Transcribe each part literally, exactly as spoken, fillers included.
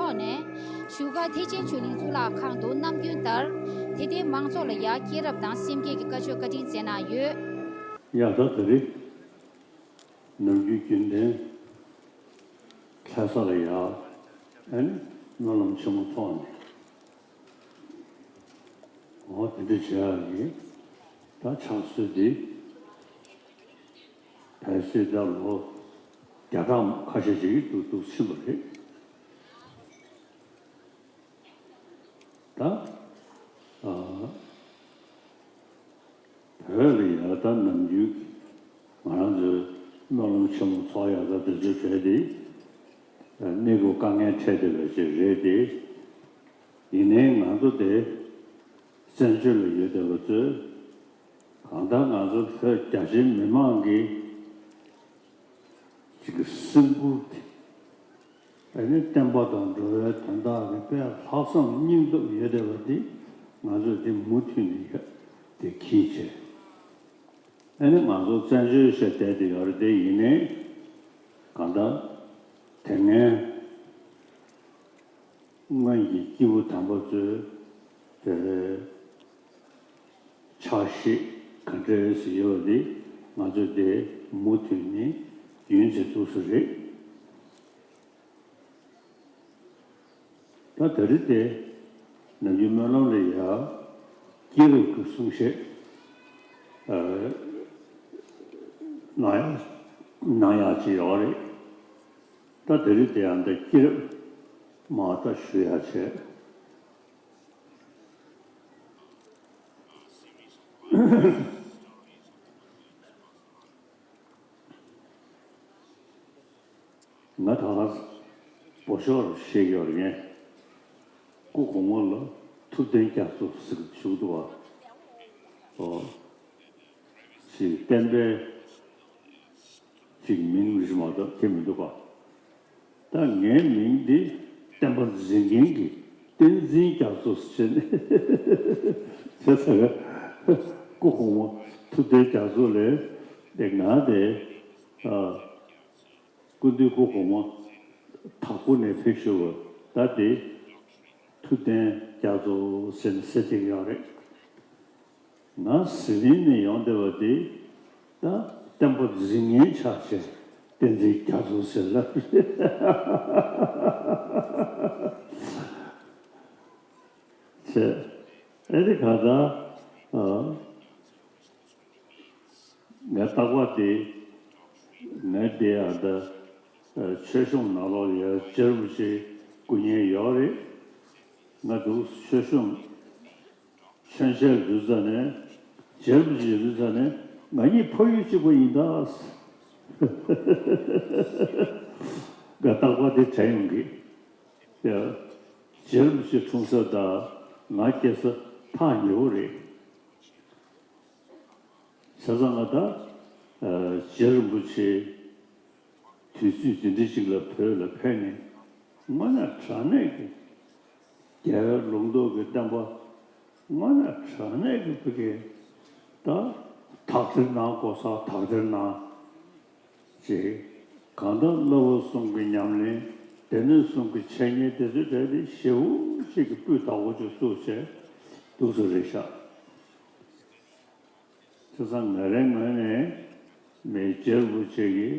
ཕྱོགས་ནས་བཞུགས་སྒར་ཐེག་ཆེན་ཆོས་གླིང་གཙུག་ལག་ཁང་དུ་ནམ་རྒྱུན་ལྟར་དད་ལྡན་མང་ཚོགས་ལ་ཡ་སྐྱེས་རབས་དང་སེམས་བསྐྱེད་ཀྱི་བཀའ་ཆོས་བཀའ་དྲིན་སྩལ་གནང་ཡོད། ཡ་ད་དེ་རིང་ནམ་རྒྱུན་རྒྱུན་ལྡན་ལྷ་ས་ལ་ཡ་ཨ་ནི་སྨོན་ལམ་ཆེན་མོ་ཚོགས་ནས། འོ་དེ་འདྲ་བྱས་ཡ་གི་ད་ཕྱག་སྲོལ་འདི་བལ་སྲིད་ད་ལོ་བརྒྱ་ཕྲག་ཁ་ཤས་ཤིག་ཏུ་འདུག་ཕྱིན་པ་རེད། ད་ཨ་བོད་ལ་ཡ་ད་ནམ་རྒྱུན་ང་རང་ཚོའི་སྨོན་ལམ་ཆེན་མོ་ཚོགས་ཡ་ད་དེ་ཚོའི་གྲས་དེ་གནས་སྐབས་དཀའ་ངལ་འཕྲད་བསྡད་པ་ཅིག་རེད་དེ། ཡིན་ནའི་ང་ཚོ་དེ་བཙན་བྱོལ་ལ་ཡོད་བསྡད་པ་ཚོས་གང་ལྟར་ང་ཚོ་བོད་རྒྱ་ཆེའི་མི་མང་གི་ཅིག་གི་སེམས་ཁུར་དེ་ཨ་ནི་བསྟན་པ་དང་འགྲོ་བའི་དོན་དག་གི་དཔེ་ལྷག་བསམ་སྙིང་སྟོབས་ཡོད་བསྡད་པ་དེ་ང་ཚོས་དེ་མུ་མཐུད་ནས་ཡ་དེ་གིས་བྱས། ཨ་ནི་ང་ཚོ་བཙན་བྱོལ་བཤད་བསྡད་དེ་ཡོད་རེད་དེ། ཡིན་ནའི་གང་ལྟར་དེ་སྔའི་སྔོན་གྱི་སྐྱེས་བུ་དམ་པ་ཚོའི་དེ་ཕྱག་བཞེས་ག་འདྲ་ཟེར་ཡོད་པ་དེ་ང་ཚོས་དེ་མུ་མཐུད་ནས་རྒྱུན་ཆད་འདུག་ས་རེད། ད་དེ་རིང་དེ་ནམ་རྒྱུན་སྨོན་ལམ་ལ་ཡ་སྐྱེས་རབས་ཀྱི་གསུང་བཤད་ཨ་གནང་ཡ་གནང་ཡ་ཅིག་ཡོད་རེད། ད་དེ་རིང་དེ་ཡང་འདི་སྐྱེས་རབས་མར་ད་ཞུ་ཡ་བྱས། ང་ད་ལྟ་བོད་ཤོག་ལ་བཤད་ཀྱི་ཡོད་རེད། ངས་སྐུ་གོང་མ་ལ་ཐུབ་བསྟན་རྒྱ་མཚོ་ཟེར་གྱི་བྱུང་འདུག་བ། ཨོ། ཞེས་བསྟན་པའི་ཅིག་མིང་རེད་མ་གཏོགས་ཁྱེད་མི་འདུག་ག། ད་ངའི་མིང་འདི་བསྟན་པ་འཛིན་མཁན་གྱི་བསྟན་འཛིན་རྒྱ་མཚོ་ཟེར་ནས་བྱས་ཙང་སྐུ་གོང་མ་ཐུབ་བསྟན་རྒྱ་མཚོ་ལས་དེ་ང་དེ་ཨ། སྐུ་མདུན་སྐུ་གོང་མ་དྭགས་པོ་ནས་ཕེབས་ཞུ་བ་ད་དེ་ཐུབ་བསྟན་རྒྱ་མཚོ་ཟེར་ནས་ཟེར་བསྡད་ཀྱི་ཡོད་རེད། ང་ཟི་ལིང་ནས་ཡོང་བསྡད་པ་དེ་ད་བསྟན་པ་འཛིན་མཁན་ཆགས་བྱས་བསྟན་འཛིན་རྒྱ་མཚོ་ཟེར་ལབ་རེད། བྱས་ཨེ་རེད་ག་ད་ཨ། ངས་རྟག་པར་དེ་ངས་དེ་ཡང་ད་ཆོས་གཞུང་ནང་ལོགས་ལ་ཡང་རྗེ་རིན་པོ་ཆེ་སྐུ་ཉིད་ཡོད་རེད། ང་འདུག་ཆོས་གཞུང་མཆོད་མཇལ་འདུག་ཙ་ནས་རྗེ་རིན་པོ་ཆེ་འདུག་ཙ་ནས་ང་གཉིས་ཕ་ཡུལ་གཅིག་པ་ཡིན་ད། ང་རྟག་པར་དེ་དྲན་ཡོང་གི། ཡ། རྗེ་རིན་པོ་ཆེ་འཁྲུངས་ས་དང་ང་སྐྱེས་ས་ཐག་ཉེ་བོ་རེད། བྱས་ཙང་ང་ད་རྗེ་རིན་པོ་ཆེ་དུས་ཚོད་འདི་འདྲ་ཞིག་ལ་བོད་ལ་ཕེབས་ནས་དངོས་གནས་དྲང་གནས་ཀྱི་རྒྱལ་བའི་ལུང་རྟོགས་ཀྱི་བསྟན་པ་དངོས་གནས་དྲང་གནས་ཀྱི་བོད་ཀྱི་ད་དག་ཐེར་གནང་དགོས་ས་དག་ཐེར་གནང་ཅིག་གང་ལྟར་བསླབ་པ་གསུམ་གྱི་ཉམས་ལེན་སྡེ་སྣོད་གསུམ་གྱི་འཆད་ཉན་དེ་ཚོའི་གྲས་དེ་ཞེ་པོ་ཅིག་གི་སྤུས་དག་པོ་ཅིག་བཙུགས་བྱས་འདུག་ས་རེད་ཤག་བྱས་ཙང་ང་རའི་ངོས་ནས་མི་རྗེ་རིན་པོ་ཆེ་གིས་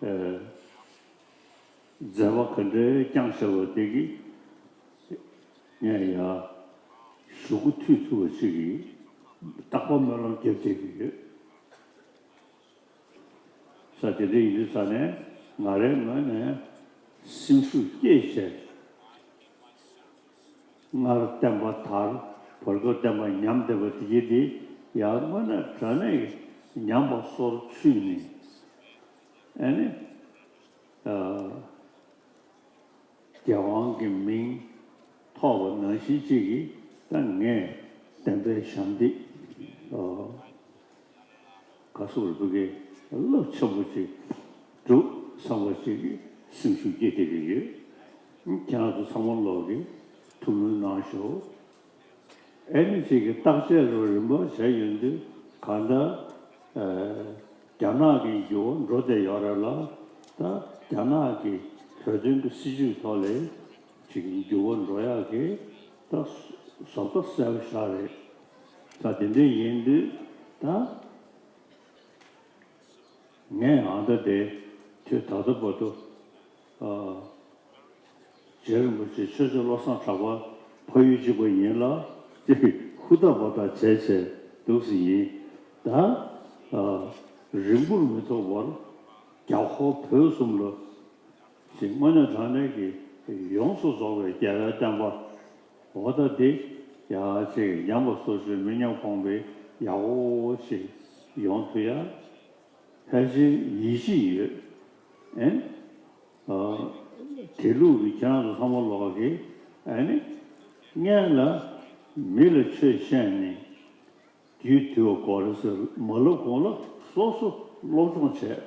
ཨ་མཛད་པ་ག་འདྲའི་བསྐྱངས་བཞག་པ་དེ་གིས་ངས་ཡ་ཞུ་སྐུ་མཐུད་ཐུབ་པ་ཅིག་གིས་རྟག་པར་སྨོན་ལམ་རྒྱབ་བསྡད་ཀྱི་ཡོད། ས་དེ་འདྲ་ཡིན་དུས་ས་ནས་ང་རའི་ངོས་ནས་སེམས་ཤུགས་བསྐྱེད་བྱས། སྔར་བསྟན་པ་དར་བར་སྐབས་བསྟན་པ་ཉམས་བསྡད་པ་དེ་གྱིས་དེ་ཡང་དངོས་གནས་དྲང་གནས་ཉམས་པ་སོར་ཆུད་ནས་ཨ་ནི་ཨ། རྒྱལ་དབང་གི་མིང་ཐོགས་པ་ནང་བཞིན་ཅིག་གིས་ད་ངས་བསྟན་པའི་ཞབས་འདེགས་ག་སོགས་རུ་བུ་གའི་རླབས་ཆེན་པོ་ཅིག་སྒྲུབ་བསམ་པ་ཅིག་གིས་སེམས་ཤུགས་སྐྱེད་བསྡད་ཀྱི་ཡོད། ཁྱེད་རང་ཚོ་ཚང་མ་ལོག་གིས་ཐུགས་སྨོན་གནང་ཤོག་ཨེ་ནི་ཅིག་གི་བརྟག་དཔྱད་རུ་རིམ་པ་བྱས་ཡོང་དུས་གང་ལྟར་རྒྱ་ནག་གི་འགྱུར་བ་འགྲོ་བསྡད་ཡོད་རེད་ལ། ད་རྒྱ་ནག་གི་བོད་དོན་གྱི་སྲིད་བྱུས་ཐོག་ལ་ ཅིག་འགྱུར་བ་འགྲོ་ཡག་གི་ད་བཟོ་ལྟ་གསལ་པོ་ཞིག་རེད། ད་དེ་འདྲ་ཡིན་དུས་ད་ངས་ཨ་ད་དེ་དུས་ད་ལྟ་བར་དུ་ཨ། རྗེ་རིན་པོ་ཆེ་ཆོས་རྗེ་བློ་བཟང་གྲགས་པ་ཕ་ཡུལ་གཅིག་པ་ཡིན་ལ་ཅིག་ཧུར་ཐག་འབད་ཐག་བྱས་བྱས་འདུག་སེ་ཡིན། ད་ཨ། རིང་པོར་མི་ཐོགས་པར་རྒྱ་ཧོར་བོད་གསུམ་ལ། ཅིག་དངོས་གནས་དྲང་གནས་ཀྱི་ཡོངས་སུ་རྫོགས་པའི་རྒྱལ་བའི་བསྟན་པ། འོ་ད་འདི་ཡ་ཅིག་ཉམས་པ་སོར་ཆུད་མི་ཉམས་གོང་འཕེལ་ཡག་པོ་ཅིག་ཡོང་ཐུབ་ཡ། ཕལ་ཆེར་ཡིད་ཆེས་ཡོད། ཨེ། ཨ། དེ་ལུགས་ཀྱི་ཁྱེད་རང་ཚོ་ཚང་མ་ལོག་གི་ཨ་ནི་སྔོན་ལ་མི་ལ་ཆོས་བཤད་ནས། རྒྱུད་དུལ་བ་དགོས་རེད་ཟེར་མ་ལབ་གོང་ལ་སོ་སོ་སློབ་སྦྱོང་བྱས།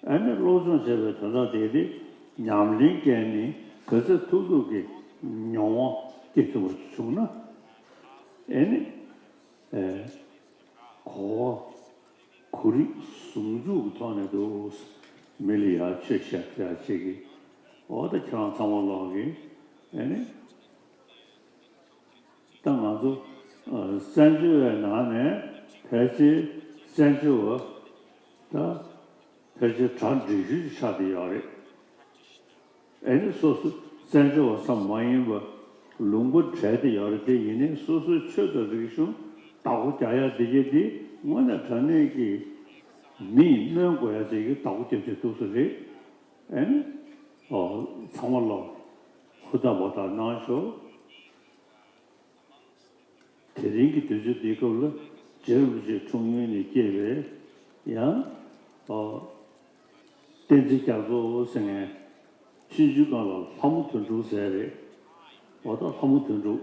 ཨ་ནི་སློབ་སྦྱོང་བྱས་པའི་དོན་དག་དེ་དེ་ཉམས་ལེན་བཀལ་ནས་ག་ཚོད་ཐུབ་ཐུབ་ཀྱི་མྱོང་བ་སྐྱེ་ཐུབ་པ་བྱུང་ན། ཨ་ནི་ཨེ། གོ་བ་གོ་རིག་ཟུང་འཇུག་གི་ཐོག་ནས་འདུག་མི་ལ་ཡ་ཆོས་བཤད་ཡ་ཅིག་གི། འོ་ད་ཁྱེད་རང་ཚང་མ་ལོག་གི་ཨ་ནི། ད་ང་ཚོ་ཨ། བཙན་བྱོལ་བའི་ནང་ནས་ཕལ་ཆེར་བཙན་བྱོལ་བ་ད་ཕལ་ཆེར་གྲ་འགྲིག་ཤོས་ཆགས་བསྡད་ཡོད་རེད། ཨེ་ནི་སོ་སོ་བཙན་བྱོལ་བ་ཙམ་མ་ཡིན་པར་ལུང་པ་བྲལ་བསྡད་ཡོད་རེད། དེ་ཡིན་ནའི་སོ་སོའི་ཆོས་དང་རིག་གཞུང་བདག་པོ་རྒྱག་ཡ་འདི་གས་འདི་དངོས་གནས་དྲང་གནས་ཀྱི་མིས་སྨོན་དགོས་ཡ་ཅིག་གི་བདག་པོ་རྒྱབ་ཆེད་འདུག་སེ་རེད། ཨེ་ནི་ཨོ་ཚང་མ་ལོག་ཧུར་ཐག་འབད་ཐག་གནང་ཤོག་དེ་རིང་གི་དུས་ཚོད་འདིའི་སྐབས་ལ་རྗེ་རིན་པོ་ཆེའི་འཁྲུངས་ཡུལ་ནས་སྐྱེས་པའི་ཡང་ཨོ་བསྟན་འཛིན་རྒྱ་མཚོ་ཟེར་མཁན་ཆུང་ཆུང་སྒང་ལ་ལྷ་མོ་དོན་གྲུབ་ཟེར་རེད། འོ་ད་ལྷ་མོ་དོན་གྲུབ་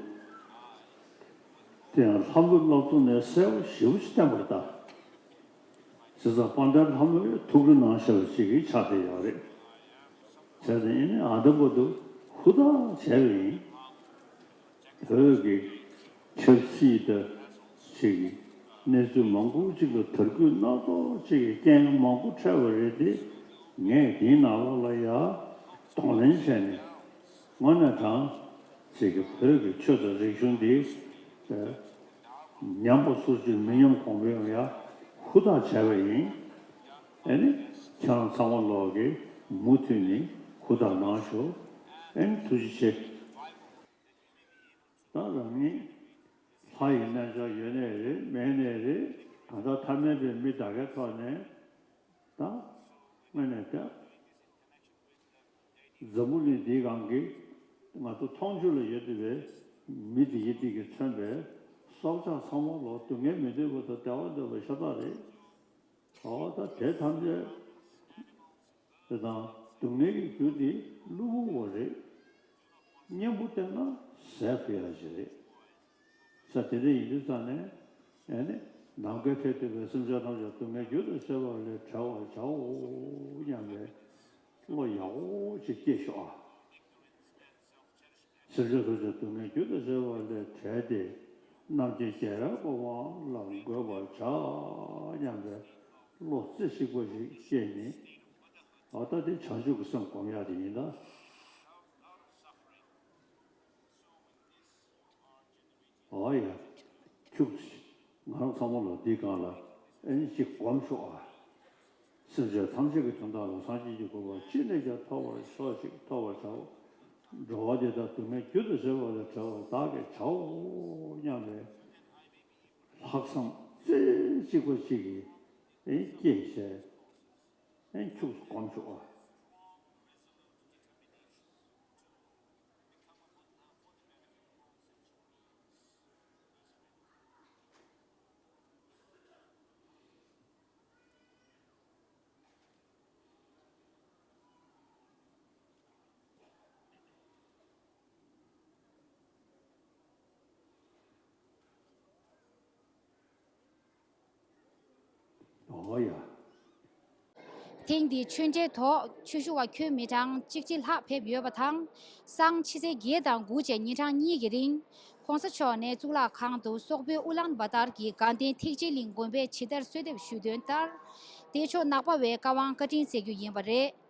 དེ་ཡང་ལྷ་མོའི་བསླབ་ཚོགས་ནས་གསལ་པོ་ཞེ་པོ་ཅིག་བསྟན་པ་རེད་ད། བྱས་ཙང་དཔལ་ལྡན་ལྷ་མོས་ཐུགས་རེ་གནང་བཞག་པ་ཞིག་གི་ཆགས་བསྡད་ཡོད་རེད། བྱས་ཙང་ཨེ་ནི་ཨ་ད་བར་དུ་ཧུར་ཐག་བྱས་པ་ཡིན། བོད་ཀྱི་ཆབ་སྲིད་དང་ཅིག་གི་གནས་ཚུལ་མང་པོ་ཅིག་ལ་དར་རྒུད་སྣ་ཚོགས་ཅིག་གི་རྐྱེན་མང་པོ་འཕྲད་པ་རེད་དེ། ངས་འདིའི་ནང་ལོགས་ལ་ཡ་གདོང་ལེན་བྱས་ནས་དངོས་གནས་དྲང་ཅིག་གི་བོད་ཀྱི་ཆོས་དང་རིག་གཞུང་འདི་ཉམས་པ་སོར་ཆུད་མི་ཉམས་གོང་འཕེལ་ཡོང་ཡ་ཧུར་ཐག་བྱས་པ་ཡིན། ཨེ་ནི་ཁྱེད་རང་ཚང་མ་ལོག་གིས་མུ་མཐུད་ནས་ཧུར་ཐག་གནང་ཤོག་ཨེ་ནི་ཐུགས་རྗེ་ཆེ། ད་རང་ཉིད་ལྷ་ཡི་རྣལ་འབྱོར་ཡོད་ནའི་རེད་མེད་ནའི་རེད། ད་ལྟ་ཐ་མལ་པའི་མི་ད་གའི་ཐོག་ནས་ད་དངོས་གནས་ད་འཛམ་བུ་གླིང་འདིའི་སྒང་གི་ང་ཚོ་མཐོང་ཆོས་ལ་ཡོད་བསྡད་པའི་མི་དེ་ཡི་དེ་གིས་མཚོན་པའི་སྲོག་ཆགས་ཚང་མ་ལོ་སྡུག་བསྔལ་མི་འདོད་པ་དང་བདེ་བ་འདོད་པ་ཤ་སྟག་རེད། འོ་ད་དེ་ཐམས་ཅད་དེ་དང་སྡུག་བསྔལ་གྱི་རྒྱུ་དེ་གློ་བུར་བ་རེད། གཉེན་པོ་བསྟེན་ན་ཟད་ཐུབ་ཡ་ཞིག་རེད། ས་དེ་འདྲ་ཡིན་དུས་ཙང་ནས་ཨེ་ནི་ནམ་མཁའི་མཐས་གཏུགས་པའི་སེམས་ཅན་ཐམས་ཅད་སྡུག་བསྔལ་རྒྱུ་དང་བཅས་པ་ལས་བསྒྲལ་བར་བྱའོ་སྙམ་པའི་བློ་ཡག་པོ་ཅིག་སྐྱེས་ཤོག་ཨ། སེམས་ཅན་ཐམས་ཅད་སྡུག་བསྔལ་རྒྱུ་དང་བཅས་པ་ལས་བསྒྲལ་ཏེ་རྣམ་མཁྱེན་རྒྱལ་བའི་གོ་འཕང་ལ་འགོད་པར་བྱ་སྙམ་པའི་བློ་རྩེ་གཅིག་པ་ཞིག་སྐྱེས་ནས་འོ་ད་དེ་བྱང་ཆུབ་ཀྱི་སེམས་སྒོམ་ཡག་དེ་ཡིན་ད། འོ་ཡ། ཁྱུག་ཙམ་ང་རང་ཚང་མ་ལ་འདི་སྒང་ལ་ཨེ་ནི་ཅིག་སྒོམ་ཤོག་ཨ། སེམས་ཅན་ཐམས་ཅད་ཀྱི་དོན་དག་ལ་སངས་རྒྱས་ཀྱི་གོ་འཕང་ཅི་ནས་ཀྱང་ཐོབ་པར་ཤོག་ཅིག་ཐོབ་པར་བྱའོ། འགྲོ་བ་འདི་དག་སྡུག་བསྔལ་རྒྱུ་དང་བཅས་པ་ལས་བསྒྲལ་བར་བདག་གིས་བྱའོ་སྙམ་པའི་ལྷག་བསམ་རྩེ་གཅིག་པ་ཅིག་གིས་ཨེ་སྐྱེས་བྱས་ཨེ་ཁྱུག་ཙམ་སྒོམ་ཤོག་ཨ། འོ་ཡ། ཐེངས་འདིའི་ཆོས་འབྲེལ་ཐོག་ཆོས་ཞུ་བ་ཁྱོན་མི་གྲངས་གཅིག་ཁྲི་ལྷག་ཕེབས་ཡོད་པ་དང་། སང་ཕྱི་ཚེས་བརྒྱད་དང་དགུ་བཅས་ཉིན་གྲངས་གཉིས་ཀྱི་རིང་། ྋགོང་ས་མཆོག་ནས་གཙུག་ལག་ཁང་དུ་སོག་པོའི་ཨུ་ལན་བ་ཏར་གྱི་དགའ་ལྡན་ཐེག་ཆེན་གླིང་དགོན་པའི་ཇི་ལྟར་གསོལ་འདེབས་ཞུས་དོན་ལྟར། བདེ་མཆོག་ནག་པ་བའི་བཀའ་དབང་བཀའ་དྲིན་སྩལ་རྒྱུ་ཡིན་པ་རེད།